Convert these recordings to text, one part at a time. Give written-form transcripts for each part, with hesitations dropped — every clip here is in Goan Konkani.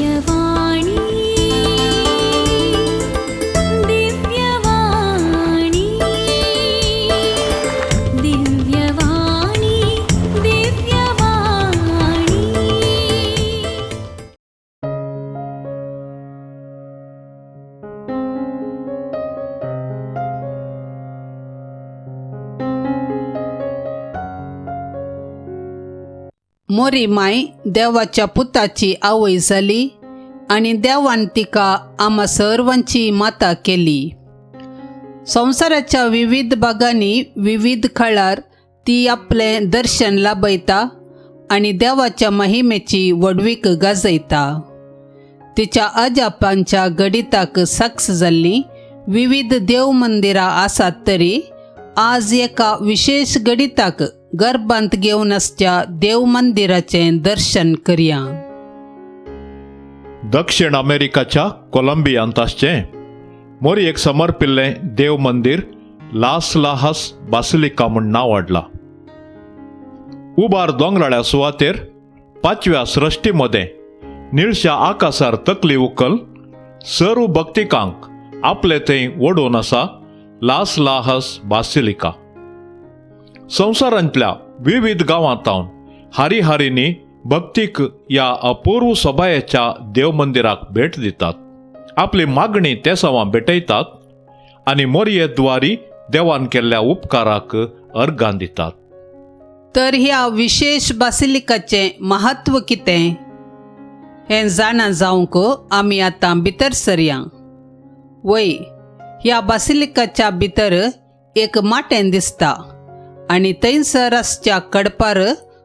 दिव्यवाणी, दिव्यवाणी, दिव्यवाणी, दिव्यवाणी. मोरी माय देवाच्या पुताची आवय जाली आनी देवान तिका आमा सर्वांची माता केली. संवसाराच्या विविध भागांनी विविध खळार ती आपलें दर्शन लाभयता आनी देवाच्या महिमेची व्हडवीक गाजयता. तिच्या अजापांच्या गणिताक साक्ष जाल्लीं विविध देव मंदिरां आसात तरी आज एका विशेश गणिताक गर्भांत घेवन आसच्या देव मंदिराचें दर्शन करया. दक्षिण अमेरिकाच्या कोलंबियांत आसचें मोरयेक समर्पिल्लें देव मंदीर लास लाहस बासिलिका म्हूण नांव वाडलां. उबार दोंगराळ्या सुवातेर पांचव्या सृश्टी मदें निळशा आकासार तकली उकल सर्व भक्तिकांक आपले थंय ओडून आसा लास लाहस बासिलिका. संवसारांतल्या विविध गांवांतावन हारी हारींनी भक्तीक ह्या अपूर्व सोबायेच्या देव मंदिराक भेट दितात, आपली मागणी तेसांवां भेटयतात आनी मोरये द्वारी देवान केल्ल्या उपकाराक अर्गां दितात. तर ह्या विशेश बासिलिकाचें महत्व कितें हें जाणा जावंक आमी आतां भितर सरया. वय, ह्या बासिलिकाच्या भितर एक माटें दिसता आनी थंयसर आसच्या कडपार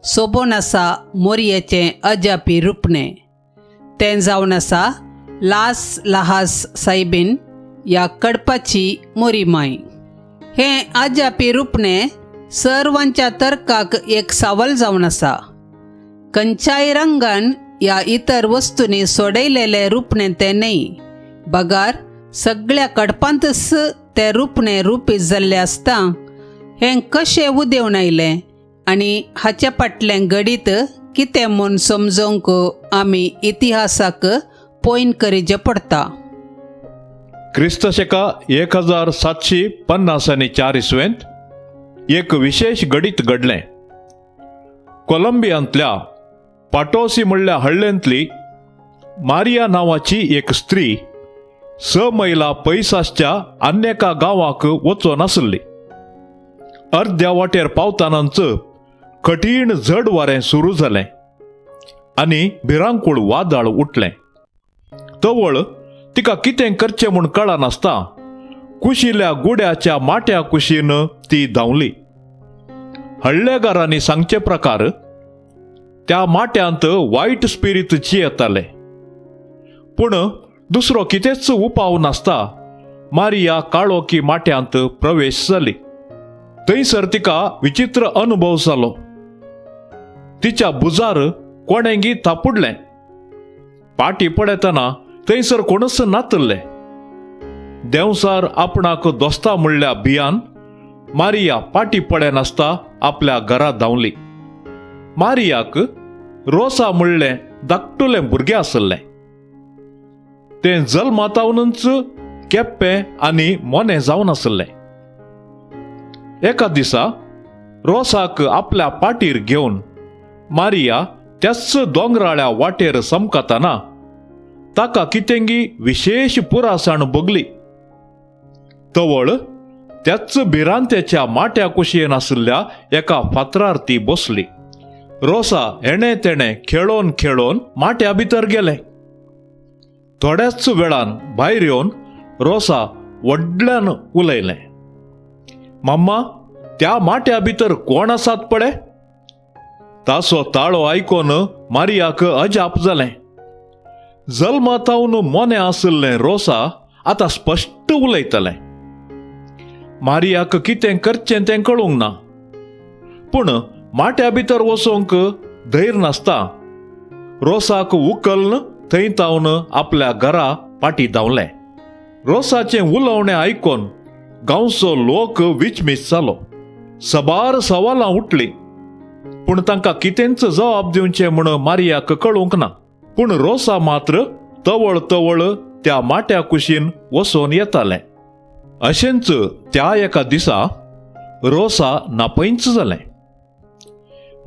सोबोन आसा मोरयेचें अजापी रुपणें. तें जावन आसा लास लाहास सायबीन ह्या कडपाची मोरी माय. हें अजापी रुपणें सर्वांच्या तर्काक एक सावल जावन आसा. खंयच्याय रंगान ह्या इतर वस्तूंनी सोडयलेलें रुपणें तें न्हय, बगार सगळ्या कडपांतच तें रुपणें रुपीत जाल्लें आसता. हें कशें उदेवन आयलें आनी हाचे फाटलें गणीत कितें म्हूण समजूंक आमी इतिहासाक पॉयंट करीचें पडटा. क्रिस्त शका 1754 इसवेंत एक विशेश घडीत घडलें. कोलंबियांतल्या पाटोसी म्हणल्या हळ्ळेंतली मारिया नांवाची एक स्त्री 6 मैलां पयस आसच्या आन्य एका गांवाक वचोन आसली. अर्द्या वाटेर पावतानाच कठीण झड वारें सुरू जालें आनी भिरांकूळ वादळ उठलें. तवळ तिका कितें करचें म्हूण कळनासता कुशिल्या गुड्याच्या माट्या कुशीन ती धांवली. हळ्ळेगारांनी सांगचे प्रकार त्या माट्यांत वायट स्पिरीत जियेताले, पूण दुसरो कितेंच उपाव नासता मारिया काळोखी माट्यांत प्रवेश जाली. थंयसर तिका विचित्र अनुभव जालो. तिच्या भुजार कोणेंगी थापुडलें. पाटी पळयतना थंयसर कोणूच नातल्लें. देंवसार आपणाक दोस्ता म्हणल्या भियान मारिया पाटी पळयनासता आपल्या घरा धांवली. मारियाक रोसा म्हणलें धाकटुलें भुरगें आसलें. तें जल्मातावनच केप्पें आनी मोनें जावन आसलें. एका दिसा रोसाक आपल्या पाटीर घेवन मारिया त्याच दोंगराळ्या वाटेर चमकतना ताका कितेंगी विशेश पुरासाण भोगली. तवळ त्याच भिरांतेच्या माट्या कुशयेन आशिल्ल्या एका फातरार ती बसली. रोसा हेणें तेणें खेळोन खेळोन माट्या भितर गेलें. थोड्याच वेळान भायर येवन रोसा व्हडल्यान उलयलें, मम्मा, त्या माट्या भितर कोण आसात पळे? ताचो ताळो आयकोन मारियाक अजाप जालें. जल्मातावन मोनें आशिल्लें रोसा आतां स्पश्ट उलयतलें. मारियाक कितें करचें तें कळूंक ना, पूण माट्या भितर वचोंक धैर्य नासता रोसाक उकल्न थंय तावन आपल्या घरा पाटी धांवलें. रोसाचें उलोवणें आयकोन गांवचो लोक विचमीत जालो. सबार सवालां उठलीं, पूण तांकां कितेंच जबाब दिवचें म्हूण मारियाक कळूंक ना. पूण रोसा मात्र तवळ तवळ त्या माट्या कुशीन वचोन येतालें. अशेंच त्या एका दिसा रोसा नापयच जालें.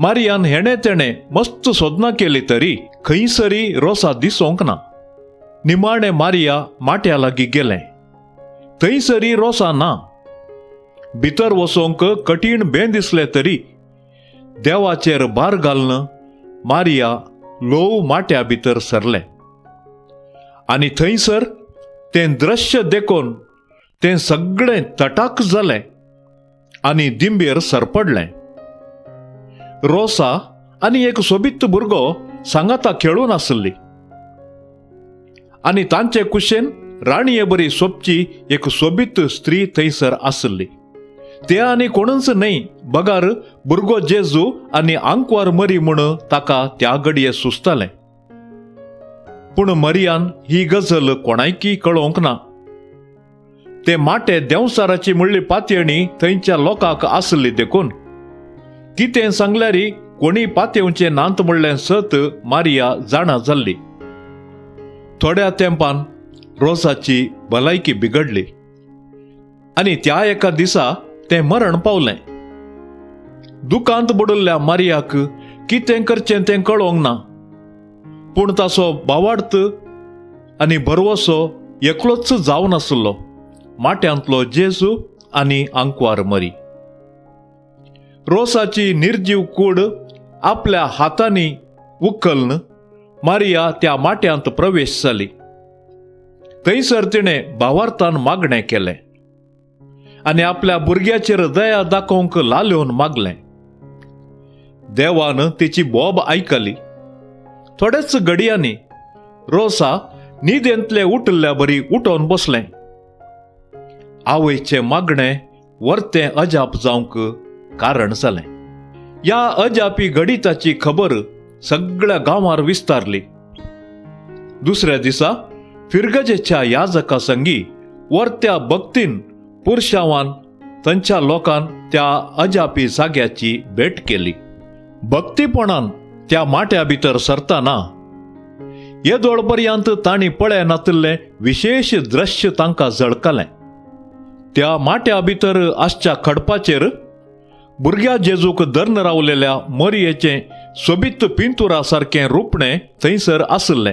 मारियान हेणे तेणें मस्त सोदनां केली तरी खंयसरी रोसा दिसोंक ना. निमाणें मारिया माट्या लागीं गेलें. थंयसरी रोसा ना. भितर वचोंक कठीण बें दिसलें तरी देवाचेर भार घालून मारिया ल्हव माट्या भितर सरलें आनी थंयसर तें दृश्य देखून तें सगळें तटाक जालें आनी दिंबेर सरपडलें. रोसा आनी एक सोबीत भुरगो सांगाता खेळून आसली आनी तांचे कुशेन राणये बरी सोबची एक सोबीत स्त्री थंयसर आसली. ते आनी कोणूच न्हय बगार भुरगो जेजू आनी आंकवार मरी म्हूण ताका त्या घडये सुचतालें. पूण मरियान ही गजल कोणायकी कळोवंक ना. ते माटे देंवसाराची म्हणली पातयणी थंयच्या लोकांक आसली देखून कितें सांगल्यारी कोणी पातयेवचें नात म्हणलें सत मारिया जाणा जाल्ली. थोड्या तेंपान रोसाची भलायकी बिगडली आनी त्या एका दिसा तें मरण पावलें. दुकांत बुडिल्ल्या मारियाक कितें करचें तें कळोवंक ना. पूण ताचो भावार्थ आनी भरवसो एकलोच जावन आसलो, माट्यांतलो जेजू आनी आंकवार मरी. रोसाची निर्जीव कूड आपल्या हातांनी उखल्न मारिया त्या माट्यांत प्रवेश जाली. थंयसर तिणें भावार्थान मागणें केलें आनी आपल्या भुरग्याचेर दया दाखोवंक लालोवन मागलें. देवान तिची बोब आयकली. थोड्याच घडयांनी रोसा न्हिदेंतलें उठिल्ल्या बरी उठोवन बसलें. आवयचें मागणें वर्तें अजाप जावंक कारण जालें. ह्या अजापी घडिताची खबर सगळ्या गांवार विस्तारली. दुसऱ्या दिसा फिरगजेच्या याजका संगी वर्त्या भक्तीन पुरशावान थंयच्या लोकान त्या अजापी जाग्याची भेट केली. भक्तीपणान त्या माट्या भितर सरतना येदोळ पर्यंत तांणी पळय नातिल्लें विशेश दृश्य तांकां झळकलें. त्या माट्या भितर आसच्या खडपाचेर भुरग्या जेजूक धरून रावलेल्या मरयेचें सोबीत पिंतुरा सारकें रुपणें थंयसर आशिल्लें.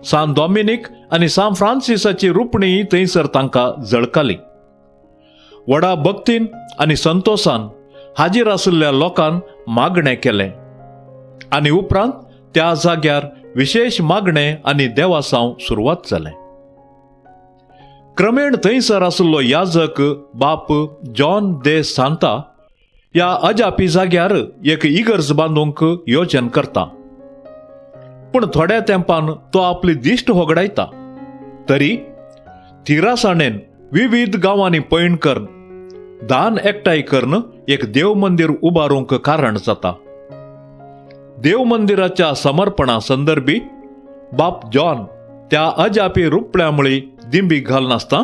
सान डॉमिनीक आनी सान फ्रांसिसाची रुपणी थंयसर तांकां झळकली. व्हडा भक्तीन आनी संतोशान हाजीर आशिल्ल्या लोकान मागणें केलें आनी उपरांत त्या जाग्यार विशेश मागणें आनी देवासांव सुरवात जालें. क्रमेण थंयसर आशिल्लो याजक बाप जॉन दे सांता ह्या अजापी जाग्यार एक इगर्ज बांदूंक योजन करता. पूण थोड्या तेंपान तो आपली दिश्ट होगडायता. तरी थिरासाणेन विविध गांवांनी पयण करून दान एकठांय करून एक देव मंदिर उबारूंक कारण जाता. देव मंदिराच्या समर्पणा संदर्भी बाप जॉन त्या अजापी रुपण्या मुळी दिंबी घालनासता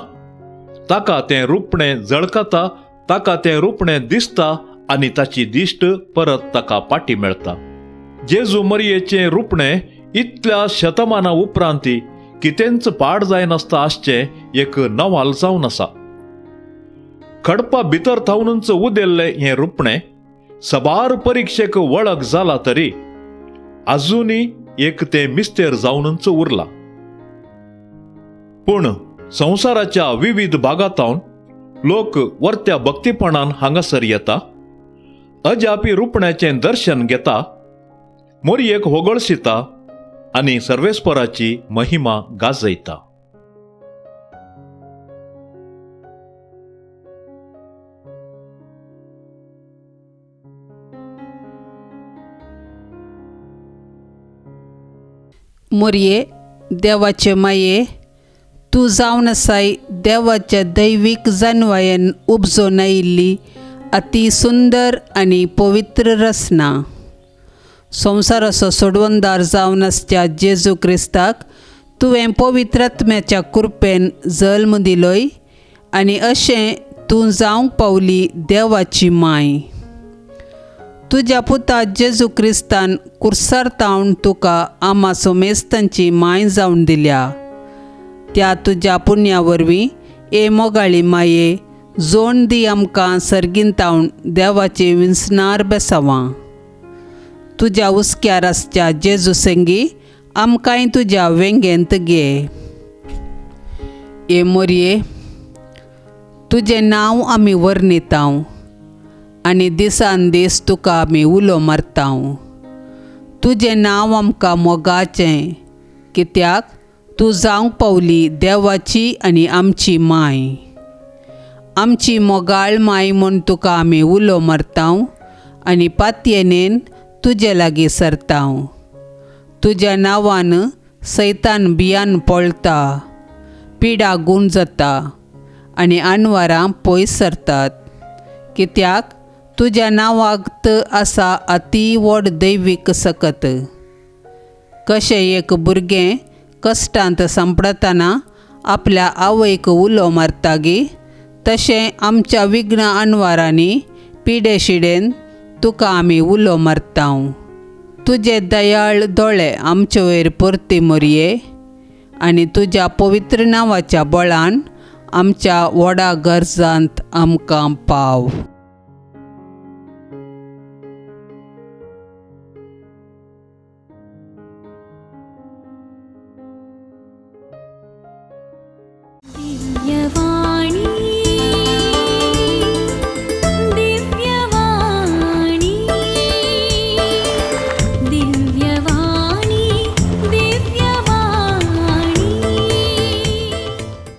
ताका तें रुपणें झळकता, ताका तें रुपणें दिसता आनी ताची दिश्ट परत ताका पाटी मेळटा. जेजू मरयेचें रुपणें इतल्या शतमाना उपरांती कितेंच पाड जायनासता आसचें एक नवाल जावन आसा. खडपा भितर थावनूच उदेल्लें हें रुपणें सबार परिक्षेक वळख जाला तरी आजुनूय एक तें मिस्तेर जावनूच उरलां. पूण संवसाराच्या विविध भागांतावन लोक वर्त्या भक्तीपणान हांगासर येता, अजापी रुपण्याचें दर्शन घेता, मोरयेक होगळशिता आनी सर्वेस्पराची महिमा गाजयता. मोरये देवाचे माये, तूं जावन आसाय देवाच्या दैवीक जानवायेन उपजोन आयिल्ली अती सुंदर आनी पवित्र रचना. संवसाराचो सोडवणदार जावन आसच्या जेजू क्रिस्ताक तुवें पवित्र आत्म्याच्या कृपेन जल्म दिलोय आनी अशें तूं जावंक पावली देवाची माय. तुज्या पुता जेजू क्रिस्तान कुर्सार तावन तुका आमा सोमेस्तांची माय जावन दिल्या. त्या तुज्या पुण्या वरवीं ए मोगाळी माये जोण दी आमकां सर्गीन तावन देवाची विंचणार बेसावां. तुज्या हुस्क्यार आसच्या जेजू संगी आमकांय तुज्या वेंगेंत घे. ए मोरये, तुजें नांव आमी वर्णितांव आनी दिसान दीस तुका आमी उलो मारतांव. तुजें नांव आमकां मोगाचें, कित्याक तूं जावंक पावली देवाची आनी आमची माय. आमची मोगाळ माय म्हूण तुका आमी उलो मारतांव आनी पातयेनेन तुजे लागीं सरतांव. तुज्या नांवान सैतान भियान पळटा, पिडा गूण जाता आनी अनवारां पयस सरतात, कित्याक तुज्या नांवाक आसा अती व्हड दैवीक सकत. कशें एक भुरगें कश्टांत सांपडटना आपल्या आवयक उलो मारतागी, तशें आमच्या विघ्न अनवारांनी पिडे शिडेन तुका आमी उलो मारतांव. तुजे दयाळ दोळे आमचे वयर परती मोरये आनी तुज्या पवित्र नांवाच्या बळान आमच्या व्हडा गरजांत आमकां पाव.